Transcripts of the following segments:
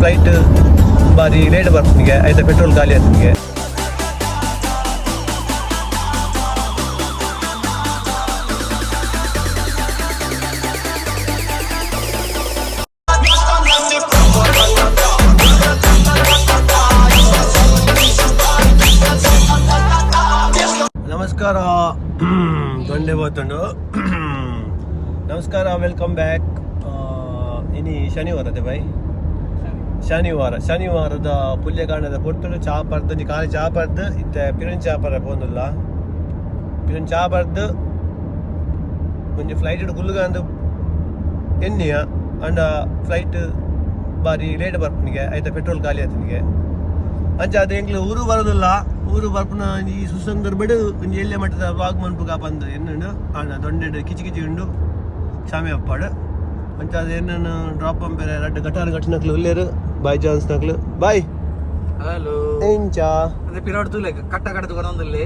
Flight ಬಾರಿ late ಬರ್ಪುನಿಗೆ, ಐತ petrol ಖಾಲಿ ಆತನಿಗೆ. ನಮಸ್ಕಾರ, ದೊಂಡೆ ಬೋತುಂಡು. ನಮಸ್ಕಾರ, welcome back. ಇನಿ ಶನಿವಾರ ಅದೇ ಬಾಯ್, ಶನಿವಾರ. ಶನಿವಾರದ ಪುಲ್ಯಕಾಂಡದ ಪೊರ್ತುಡು ಚಾ ಪರ್ದು, ಒಂಜಿ ಖಾಲಿ ಚಾ ಪರ್ದು ಇತ್ತೆ ಪಿರನ್ ಚಾ ಪರ ಪೋಂದುಲ್ಲ. ಪಿರನ್ ಚಾ ಪರ್ದು ಒಂಜಿ ಫ್ಲೈಟ್ ಕುಲ್ಲುಗಂದು ಎನ್ನಿಯ ಅಂಡ ಫ್ಲೈಟ್ ಬಾರಿ ಲೇಟ್ ಬರ್ಪುನಿಗೆ, ಐತ ಪೆಟ್ರೋಲ್ ಖಾಲಿ ಆತನಿಗೆ. ಅಂಚ ಅದು ಎಂಕ್ಲು ಊರು ಬರೋದಿಲ್ಲ. ಊರು ಬರ್ಪುನ ಈ ಸುಸಂದರ್ಭಡ್ ಒಂಜಿ ಎಲ್ಯ ಮಟ್ಟದ ವ್ಲಾಗ್ ಮನ್ಪುಗ ಪಂದ್ ಎನ್ನುಂಡು. ಆಂಡ ದೊಂಡೆಡ್ ಕಿಚಿ ಕಿಚಿ ಉಂಡು, ಶಾಮಿ ಅಪ್ಪಾಡು. ಅಂಚ ಅದು ಎನ್ನನ್ನು ಡ್ರಾಪ್ ಪಂಪೆರೆ ರಡ್ಡ್ ಗಟಾರ ಗಟ್ಟಿನಕ್ಲು ಉಲ್ಲೇರು. ಬಾಯ್ ಚಾನ್ಸ್ ನಕ್ಲು, ಬಾಯ್. ಹಲೋ. ಎಂಚ? ಅದೇ ಪಿರಾಡ್ ತೂಲೆ ಕಟ್ಟ ಕಟ್ಟದು ಕೊರೊಂದುಲ್ಲೆ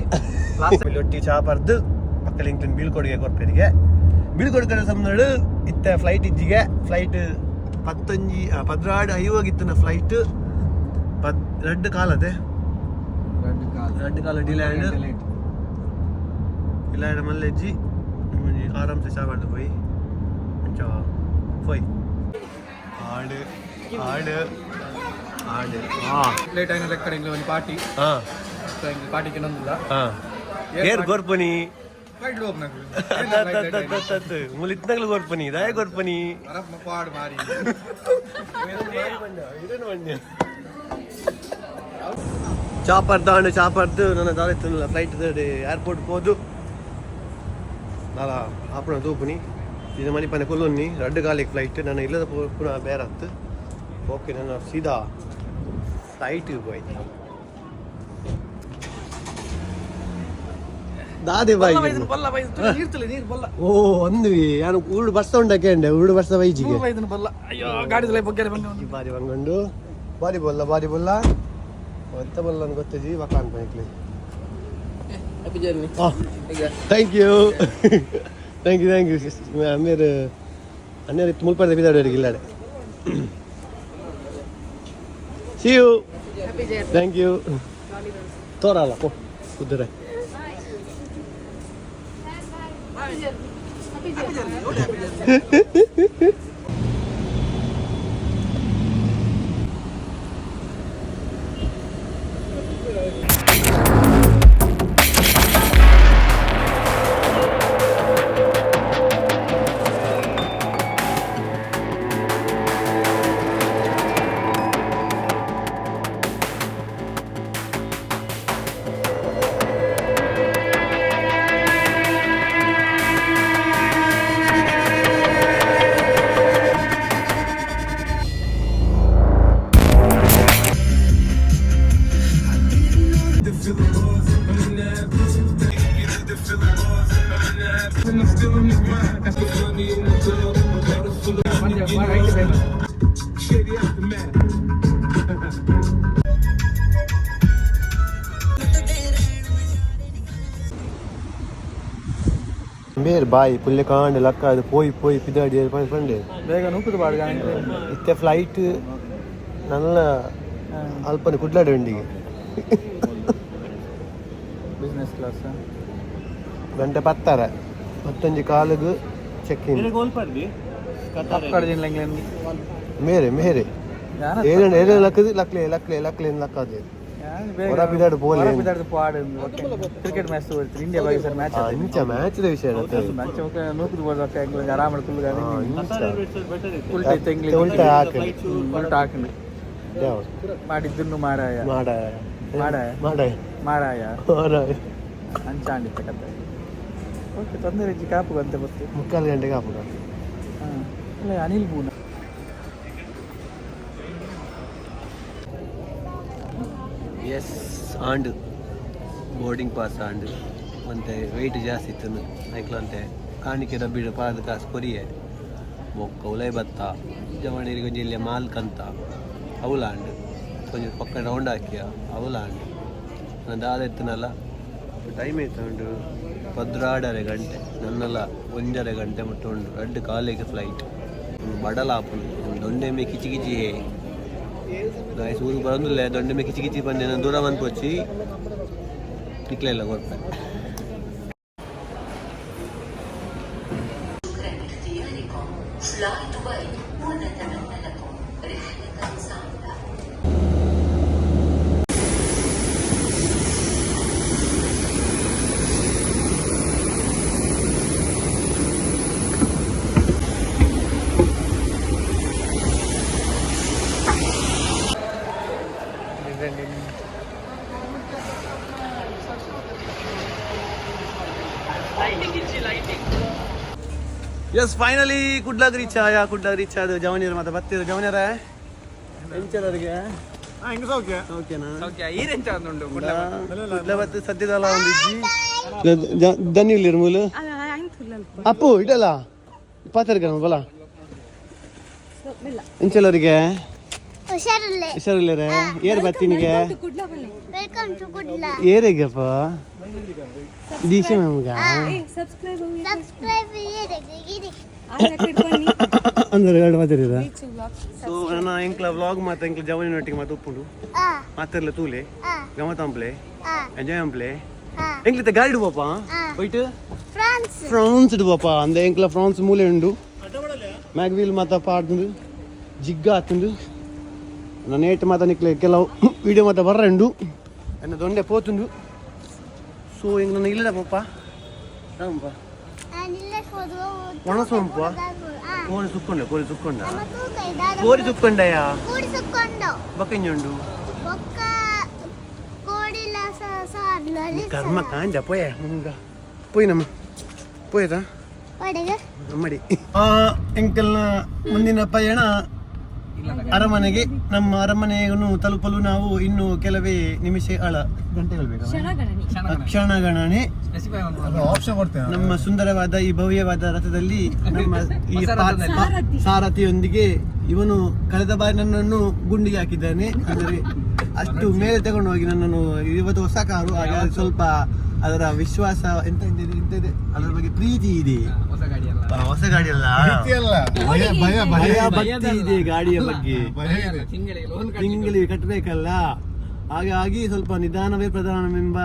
ಲಾಸ್ಟ್. ಒಟ್ಟಿ ಚಾ ಪರ್ದು ಪಕ್ಕ ಲಿಂಕ್ಲಿನ್ ಬೀಳ್ಕೊಡುಗೆ ಕೊರ್ಪೆರಿಗೆ. ಬೀಳ್ಕೊಡುಗೆ ಸಂದಡು ಇತ್ತೆ ಫ್ಲೈಟ್ ಇಜ್ಜಿಗೆ. ಫ್ಲೈಟ್ ಪತ್ತೊಂಜಿ 12:50 ಇತ್ತಿನ ಫ್ಲೈಟ್ ಪತ್ ರಡ್ಡ್ ಕಾಲದೆ, ರಡ್ಡ್ ಕಾಲ ಡಿಲೇ ಆಂಡ್. ಇಲ್ಲ ಮಲ್ಲೆಜ್ಜಿ ಒಂಜಿ ಆರಾಮ್ಸೆ ಚಾ ಪರ್ದು ಪೋಯಿ. ಅಂಚ ಪೋಯ್ ಆಡು ಆಡು ಆಡು ಹಾ. ಲೇಟ್ అయిన లెక్క ఇంట్లో ಒಂದು ಪಾರ್ಟಿ. ಹಾ. ಪಾರ್ಟಿಗೆ ನಂದಿಲ್ಲ. ಹಾ, ಏರ್ ಗೊರ್ಪುನಿ? Flight open. ಮುಲ್ ಇತ್ನಗ್ಲು ಗೊರ್ಪುನಿ, ದಾಯ ಗೊರ್ಪುನಿ? ಪಾಡು ಮಾರಿ. ಚಾಪರ್ದ ಅಂಡ್ ಚಾಪರ್ದು ನನ್ನ ದಾರೆ ತಿನ್ನಲ್ಲ. ಫ್ಲೈಟ್ ಏರ್ಪೋರ್ಟ್ ಪೋದು ದಾಲ ಆಪುಣ ತೂಪುನಿ. ಇದು ಮನಿಪನೆ ಕುಲ್ಲುನ್ನಿ. ರಡ್ಡು ಕಾಲಿಗೆ ಫ್ಲೈಟ್ ನನ್ನ ಇಲ್ಲದ ಪುನಃ ಬೇರತ್ತು. ಓಕೆ, ನನ್ನ ಸೀದಾ ಫ್ಲೈಟ್ ಪೋಯ್ ದಾದೆ ಬಾಯ್. ಬಲ್ಲ ಬೈದು ನೀರು ತುಲೆ ನೀರು ಬಲ್ಲ. ಓ ಅಂದ್ವಿ ನಾನು ಊರು ಬಸ್ ಉಂಡಕ್ಕೆ ಉಂಡೆ ಊರು ಬಸ್ ಬೈಜಿಗೆ. ಬೈದನು ಬಲ್ಲ. ಅಯ್ಯೋ, ಗಾಡಿ ತುಲೆ ಬೊಗ್ಗೆರೆ ಬಂದು. ಬಾರಿ ಬಂಗೊಂಡು, ಬಾರಿ ಬೊಲ್ಲ, ಬಾರಿ ಬೊಲ್ಲ. ಎಂತ ಬೊಲ್ಲ ಅಂತ ಗೊತ್ತಿಜಿ ಬಕ್ಕ ಅನ್ಪನಿಕ್ಲಿ. Happy journey. Thank you, thank you, thank you. ಅಮ್ಮೇರು ಅಣ್ಣರು ಇತ್ತು ಮುಲ್ಪದ ಬಿದ್ದಾಡು ಇಲ್ಲಾಡೆ. See you. Thank you. ತೋರಲ್ಲ ಪೋ ಕುದುರೆ. ಮೇರ್ ಬಾಯಿ ಪುಲ್ಯ ಕಾಂಡ್ ಲಕ್ಕ ಅದು ಪೋಯಿ ಪೋಯಿ ಪಿದಾಡಿ ಪಂಡೆ. ಬೇಗ ನೂಕುದು ಬಾಡು. ಇತ್ತೆ ಫ್ಲೈಟ್ ನನ್ನ ಅಲ್ಪನೆ ಕುಡ್ಲಾಡಿ ಉಂಡಿಗೆ. Business class. ಗಂಟೆ ಪತ್ತರ ಪತ್ತೊಂಜಿ ಕಾಲಿಗೆ ಚೆಕ್ ಇನ್. ಮೇರೆ ಮೇರೆ ಏನೇನು ಏನೇನು ಲಕ್ಕದು ಲಕ್ಲೆ ಲಕ್ಲೆ ಲಕ್ಲೆ ಲಕ್ಕದೆ ಹೊರ ಬಿದಾಡು ಪೋಲೆ. ಪಾಡು ಕ್ರಿಕೆಟ್ ಮ್ಯಾಚ್ ತೋರಿಸ್ತಾರೆ, ಇಂಡಿಯಾ ಪಾಕಿಸ್ತಾನ ಮ್ಯಾಚ್. ಇಂಚ ಮ್ಯಾಚ್ ವಿಷಯ. ಮ್ಯಾಚ್ ನೂಕುದು ಬೋಡು ಆರಾಮ ಕುಲ್ಲು. ಇಂಚ ಉಲ್ಟ ತೆಂಗ್ಲಿ. ಉಲ್ಟ ಹಾಕಲಿ. ಉಲ್ಟ ಹಾಕಲಿ ಮಾಡಿದ್ದನ್ನು ಮಾರಾಯ. ಮಾಡ. ಮಾಡ. ಮಾಡ. ಮಾರಾಯ. ಮಾಡ. ಅಂಚಾಂಡಿತ್ತ ಕತೆ. ಓಕೆ, ತೊಂದರೆ ಇಜ್ಜಿ, ಕಾಪು ಅಂತ ಗೊತ್ತು. ಮುಕ್ಕಾಲು ಗಂಟೆಗೆ ಹಾಪುಗ. ಹಾಂ, ಇಲ್ಲ ಅನಿಲ್ ಬೂನ. ಎಸ್ ಆಂಡ್ ಬೋರ್ಡಿಂಗ್ ಪಾಸ್ ಆಂಡ್ ಒಂತೆ ವೆಯ್ಟ್ ಜಾಸ್ತಿ ಇತ್ತು ಐಕ್ಲಂತೆ ಕಾಣಿಕೆ ಡಬ್ಬಿಡು ಪಾದ ಕಾಸು ಕೊರಿಯೆ. ಬೊಕ್ಕ ಉಲೈ ಬತ್ತ ಜವಣಿಗೆ ಒಂಜಿ ಇಲ್ಲಿ ಮಾಲ್ ಕಂತ ಅವುಲ ಆಂಡ್. ಒಂಜಿ ಪಕ್ಕ ರೌಂಡ್ ಹಾಕಿಯ ಅವುಲ ಆಂಡ್. ನಾನು ದಾದ ಎತ್ತನಲ್ಲ ಟೈಮ್ ಐತ ಉಂಡು 12.30 ಗಂಟೆ. ನನ್ನಲ್ಲ 1.5 ಗಂಟೆ ಮುಟ್ಟ ಉಂಡು. ರಡ್ಡು ಕಾಲಿಗೆ ಫ್ಲೈಟ್. ಬಡಲ ಆಪುಂಡು, ದೊಂಡೆ ಮೇ ಕಿಚಿ ಕಿಚಿ ಹೇ. ಗಾಯ್ಸ್, ಊರು ಬರೋದಿಲ್ಲ. ದೊಡ್ಡ ಮೇ ಕಿಚಿ ಕಿಚಿ ಬಂದೆ ದೂರ ಬಂದು ಪೋಚಿ ನಿಕ್ಲೆಲ್ಲ ಕೊಡ್ಪೆ. شكرا لاختياركم فلاي دبي ونتمنى لكم رحلة سعيدة. ಎಸ್, ಫೈನಲಿ ಕುಡ್ಲಾಗ್ ರೀಚ್ ಆಯ. ಕುಡ್ಲಾಗ್ ರೀಚ್ ಅದು ಜವನಿಯರ್ ಮತ್ತೆ ಬತ್ತಿರು ಜವನಿಯರ ಎಂಚಲರಿಗೆ. ಓಕೆನಾ? ಈರೆಂಚ ಉಂಟು. ಕುಡ್ಲ ಬತ್ತು ಸದ್ಯದಲ್ಲ ಒಂದು ಇಜ್ಜಿ ದನ್ನಿ ಇಲ್ಲಿ ಮೂಲು ಅಪ್ಪು ಇಡಲ್ಲ ಪಾತರ್ಗ ಬಲ ಎಂಚಲರಿಗೆ. ಹುಷಾರಿಲ್ಲ. ಹುಷಾರಿಲ್ಲರೆ? ಏರ್ ಬತ್ತಿನಿಗೆ? Welcome to Kudla. ಏರಿಗಪ್ಪ ದೀಶೆ ನಮ್ಗ. ಸಬ್ಸ್ಕ್ರೈಬ್. ಅಂದ್ರೆ ಎರಡು ಮಾತಾಡಿದ. ಸೊ ನನ್ನ ಎಂಕ್ಲ ವ್ಲಾಗ್ ಮಾತ ಎಂಕ್ಲ ಜವನಿನೊಟ್ಟಿಗೆ ಮಾತು ಉಪ್ಪುಂಡು. ಮಾತಾಡ್ಲ ತೂಲೆ. ಗಮತಾಂಪ್ಲೆ. ಎಂಜಾಯ್ ಅಂಪ್ಲೆ. ಎಂಕ್ಲಿತ್ತ ಗಾಡಿ ಪಾಪ ಹೋಯ್ತು. ಫ್ರಾನ್ಸ್. ಫ್ರಾನ್ಸ್ ಇಡು ಪಾಪ ಅಂದೆ. ಎಂಕ್ಲ ಫ್ರಾನ್ಸ್ ಮೂಲೆ ಉಂಡು. ಮ್ಯಾಗ್ವೀಲ್ ಮಾತ ಪಾಡ್ದು ಜಿಗ್ಗ ಆತುಂಡು. ನನ್ನ ಏಟ್ ಮಾತ ನಿಕ್ಲೆ ಕೆಲವು ವಿಡಿಯೋ ಮಾತ ಬರ್ರ ಉಂಡು. ಎನ್ನ ದೊಂಡೆ ಪೋತುಂಡು. ಸೊ ಹಿಂಗೆ ನನ್ನ ಇಲ್ಲದ ಪಪ್ಪ ರಾಮಪ್ಪ. ಒಣ ಸೋಂಪು ಕೋರಿ ಸುಕ್ಕೊಂಡ, ಕೋರಿ ಸುಕ್ಕೊಂಡ, ಕೋರಿ ಸುಕ್ಕೊಂಡಯ್ಯ. ಕೂಡಿ ಸುಕ್ಕೊಂಡು. ಬಕ್ಕಂಜುಂಡು. ಬೊಕ್ಕ ಕೋಡಿಲ ಸಾರ್ಲು. ಕರ್ಮ ಕಾಂಜ ಪೋಯ ಮುಂಗ ಪೋಯ್ ನಮ್ಮ ಪೋಯ್ತಾ. ಒಡೆಗ. ಅಮ್ಮಡಿ ಎಂಕಲ್ನ ಮುಂದಿನ ಪಯಣ ಅರಮನೆಗೆ. ನಮ್ಮ ಅರಮನೆಯನ್ನು ತಲುಪಲು ನಾವು ಇನ್ನು ಕೆಲವೇ ನಿಮಿಷ ಅಳ ಗಂಟೆಗಳು ಬೇಕಾ? ಕ್ಷಣಗಣನೆ. ಆಪ್ಷನ್ ಕೊಡ್ತೇನೆ. ನಮ್ಮ ಸುಂದರವಾದ ಈ ಭವ್ಯವಾದ ರಥದಲ್ಲಿ ನಮ್ಮ ಈ ಸಾರಥಿಯೊಂದಿಗೆ. ಇವನು ಕಳೆದ ಬಾರಿ ನನ್ನನ್ನು ಗುಂಡಿಗೆ ಹಾಕಿದ್ದಾನೆ. ಅಂದರೆ ಅಷ್ಟು ಮೇಲೆ ತಗೊಂಡು ಹೋಗಿ ನನ್ನನ್ನು. ಇವತ್ತು ಹೊಸ ಕಾರು, ಹಾಗಾಗಿ ಸ್ವಲ್ಪ ಅದರ ವಿಶ್ವಾಸ ಎಂತ ಇದೆ, ಎಂತ ಇದೆ, ಅದರ ಬಗ್ಗೆ ಪ್ರೀತಿ ಇದೆ. ಹೊಸ ಗಾಡಿ ಅಲ್ಲ. ಹೊಸ ಗಾಡಿ ಅಲ್ಲ. ಭೀತಿ ಅಲ್ಲ, ಭಯ ಭಯ ಭಯ. ಭಯ ಭಕ್ತಿ ಇದೆ ಗಾಡಿಯ ಬಗ್ಗೆ. ಭಯ ಇದೆ. ತಿಂಗಳಿಗೆ ಲೋನ್. ತಿಂಗಳಿಗೆ ಕಟ್ಟಬೇಕಲ್ಲ, ಹಾಗಾಗಿ ಸ್ವಲ್ಪ ನಿಧಾನವೇ ಪ್ರಧಾನವೆಂಬ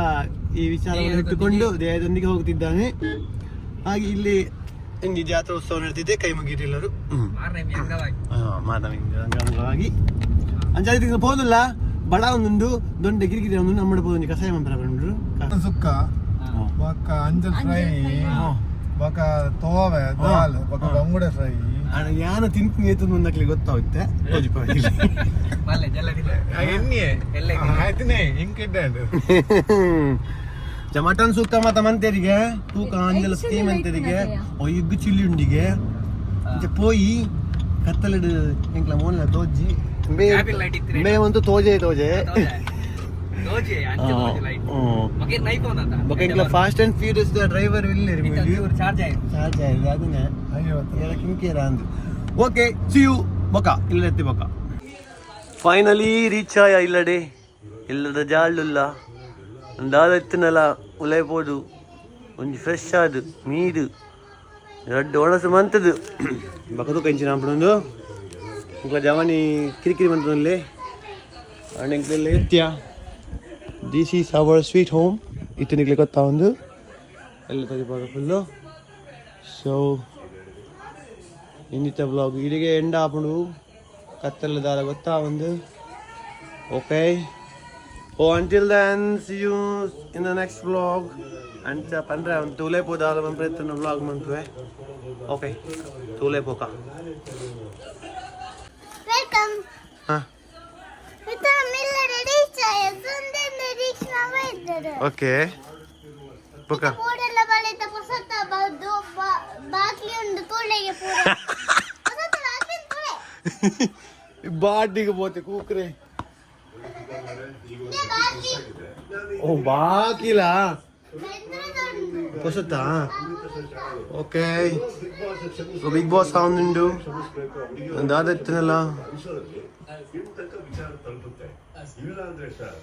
ಈ ವಿಚಾರವನ್ನು ಇಟ್ಟುಕೊಂಡು ದೇಹದೊಂದಿಗೆ ಹೋಗುತ್ತಿದ್ದಾನೆ. ಹಾಗೆ ಇಲ್ಲಿ ಇಂದು ಜಾತ್ರಾ ಉತ್ಸವ ನಡೆದಿದೆ. ಕೈ ಮುಗಿರಿ ಎಲ್ಲರೂ. ಮಾರನೇ ಅಂಗವಾಗಿ. ಮಾಧವ ಅಂಗವಾಗಿ ಅಂಚಾದ ತಿಂಗಳು ಪೋದಿಲ್ಲ. ಬಡ ಒಂದುಂಡು, ದೊಂಡೆ ಗಿರಿಗಿರಿ ಒಂದು ನಮ್ಮ ಪೋದು ಕಷಾಯ ಮಂತ್ರ ಬಂದ್ರು. ಸುಕ್ಕ ಬೊಕ್ಕ ಅಂಜಲ್ ಫ್ರೈ ಬೊಕ್ಕ ತೋವೆ ದಾಲ್ ಬೊಕ್ಕ ಬಂಗುಡೆ ಫ್ರೈ. ಯಾನ ತಿಂತೀನಿ ಏತು ಮುಂದಕ್ಲಿ ಗೊತ್ತಾಗುತ್ತೆ. ಮಲ್ಲೆ ಜಲ್ಲದಿಲ್ಲ. ಎಣ್ಣೆ. ಎಲ್ಲ. ಆಯ್ತನೇ ಇಂಕಿಡ್ಡೆ. ಮಟನ್ ಸುಕ್ಕ ಮತ ಮಂತೇರಿಗೆ ತೂಕ ಅಂಜಲ ಸ್ಟೀಮ್ ಅಂತೇರಿಗೆ ಒಯ್ಯುಗ್ಗು ಚಿಲ್ಲಿ ಉಂಡಿಗೆ ಇಂಚ ಪೋಯಿ ಕತ್ತಲೆಡು ಎಂಕ್ಲ ಮೋನ್ಲ ತೋಜಿ. Apple light ಇತ್ತಿರೆ. ಬೇ ಒಂದು ತೋಜೆ ತೋಜೆ. ದೋಜೆ ಅಂಚೆ ದೋಜೆ ಲೈಟ್. ಮಗೇರ್ ನೈಫ್ ಒಂದಂತ. ಬೊಕ ಎಂಕ್ಲ ಫಾಸ್ಟ್ ಅಂಡ್ ಫ್ಯೂರಿಯಸ್ ಡ್ರೈವರ್ ಇಲ್ಲ. ಚಾರ್ಜ್ ಆಯ್ತು. ಚಾರ್ಜ್ ಆಯ್ತು ಅದನ್ನೇ. ಐವತ್ತು. ಏರ ಕಿಂಕೇರ ಅಂದು. ಓಕೆ, ಸಿ you ಬೊಕ ಇಲ್ಲ ಎತ್ತಿ ಬೊಕ. ಫೈನಲಿ ರೀಚ್ ಆಯ ಇಲ್ಲಡೆ. ಇಲ್ಲದ ಜಾಳುಲ್ಲ ದಾದ ಎತ್ತಿನಲ್ಲ ಉಲೈಪೋದು. ಒಂಜಿ ಫ್ರೆಶ್ ಆದು ಮೀದು ರಡ್ಡು ಒಣಸು ಮಂತದು. ಬಕದು ಕಂಚಿನ ಅಂಪುಂಡು. ಇಂಕ್ಲ ಜವಾನಿ ಕಿರಿಕಿರಿ ಮಂತದಲ್ಲಿ ಅಂಡ್ ಎಂಕ್ಲೆಲ್ಲ ಎತ್ತಿಯ. This is our sweet home. ಇತ್ತನಿಗ್ಲೆ ಗೊತ್ತಾ ಒಂದು ಎಲ್ಲ ತಗಿಪಾಗ ಫುಲ್ಲು. ಸೊ ಇನ್ನಿತ ಬ್ಲಾಗ್ ಇಲ್ಲಿಗೆ ಎಂಡ್ ಆಪುಂಡು. ಕತ್ತಲ ದಾಲ ಗೊತ್ತಾ ಒಂದು. Okay, oh, until then, see you in the next vlog. ಅಂಚ ಪಂಡ್ರೆ ಒಂದು ತೂಲೆ ಪೋದಾಲ ಪ್ರಯತ್ನ ವ್ಲಾಗ್ ಮಂತುವೆ. ಓಕೆ, ತೂಲೆ ಪೋಕ. Welcome. ಹಾಂ. ಇದ್ದಾರೆ. ಓಕೆ, ಪೋಕ. ಪೂರೆಲ್ಲ ಬಳಿತ ಪೊಸತ ಬೌದು ಬಾಕ್ಲಿ ಉಂಡು ತೂಳೆಗೆ ಪೂರ ಪೊಸತ ಬಾಕ್ಲಿ ತೂಳೆ. ಬಾಟಿಗೆ ಪೋತೆ ಕೂಕ್ರೆ. ಇದೆ ಬಾಕ್ಲಿ. ಓ, ಬಾಕಿಲ. ಬೆಂದ್ರದೊಂದು. ಹೊಸತಾ. ಓಕೆ, ಸೊ ಬಿಗ್ ಬಾಸ್ ಉಂಡು ದಾದ ಇತ್ತನಲ್ಲ. ಇಲ್ಲ ಅಂದ್ರೆ ಸರ್.